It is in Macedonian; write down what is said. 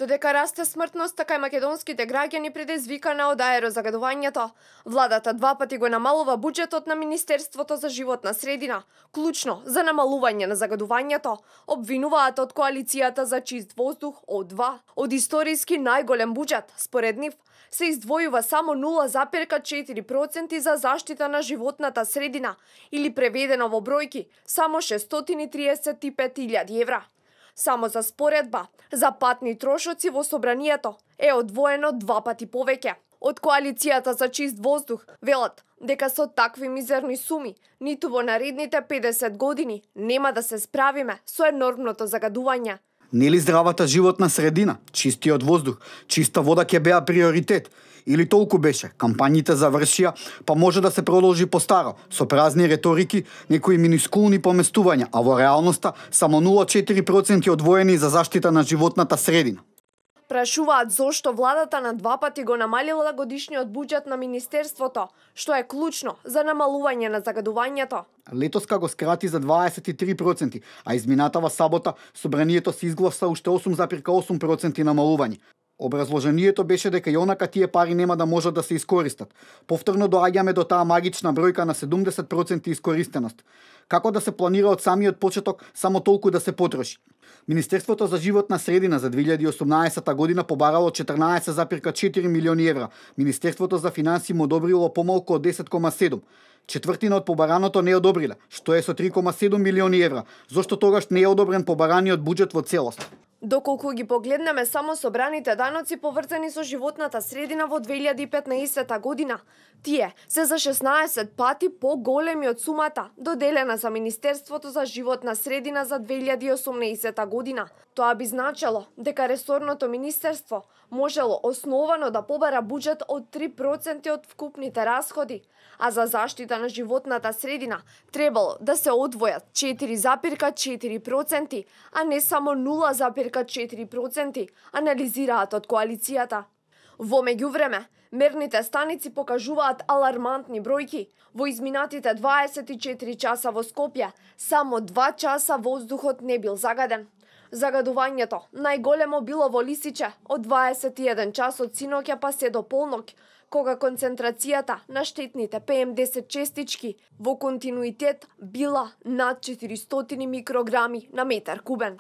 Додека расте смртноста кај македонските граѓани предизвикана од аерозагадувањето, владата два пати го намалува буџетот на Министерството за животна средина, клучно за намалување на загадувањето, обвинуваат од коалицијата за чист воздух О2. Од историски најголем буџет, според нив, се издвојува само 0,4% за заштита на животната средина, или преведено во бројки, само 635.000 евра. Само за споредба, за патни трошоци во собранието е одвоено 2 пати повеќе. Од коалицијата за чист воздух велат дека со такви мизерни суми ниту во наредните 50 години нема да се справиме со енормното загадување. Нели здравата животна средина, чистиот воздух, чиста вода ќе беа приоритет? Или толку беше, кампањите завршија, па може да се продолжи постаро, со празни реторики, некои минискулни поместувања, а во реалноста само 0,4% одвоени за заштита на животната средина. Прашуваат зошто владата на 2 пати го намалила годишниот буџет на Министерството, што е клучно за намалување на загадувањето. Летоска го скрати за 23%, а изминатава сабота собранието се изгласа уште 8,8% намалување. Образложението беше дека и онака тие пари нема да можат да се искористат. Повторно доаѓаме до таа магична бројка на 70% искористеност. Како да се планира од самиот почеток само толку да се потроши? Министерството за животна средина за 2018 година побарало 14,4 милиони евра. Министерството за финансии му одобрило помалку од 10,7. Четвртина од побараното не одобриле, што е со 3,7 милиони евра. Зошто тогаш не е одобрен побараниот буџет во целост? Доколку ги погледнеме само собраните даноци поврзани со животната средина во 2015 година, тие се за 16 пати поголеми од сумата доделена за Министерството за животна средина за 2018 година. Тоа би значело дека ресорното министерство можело основано да побара буџет од 3% од вкупните расходи, а за заштита на животната средина требало да се одвојат 4,4%, а не само 0,4%, анализираат од коалицијата. Во меѓувреме, мерните станици покажуваат алармантни бројки. Во изминатите 24 часа во Скопје, само 2 часа воздухот не бил загаден. Загадувањето најголемо било во Лисиче од 21 час од синоќа па се до полноќ, кога концентрацијата на штетните PM10 честички во континуитет била над 400 микрограми на метар кубен.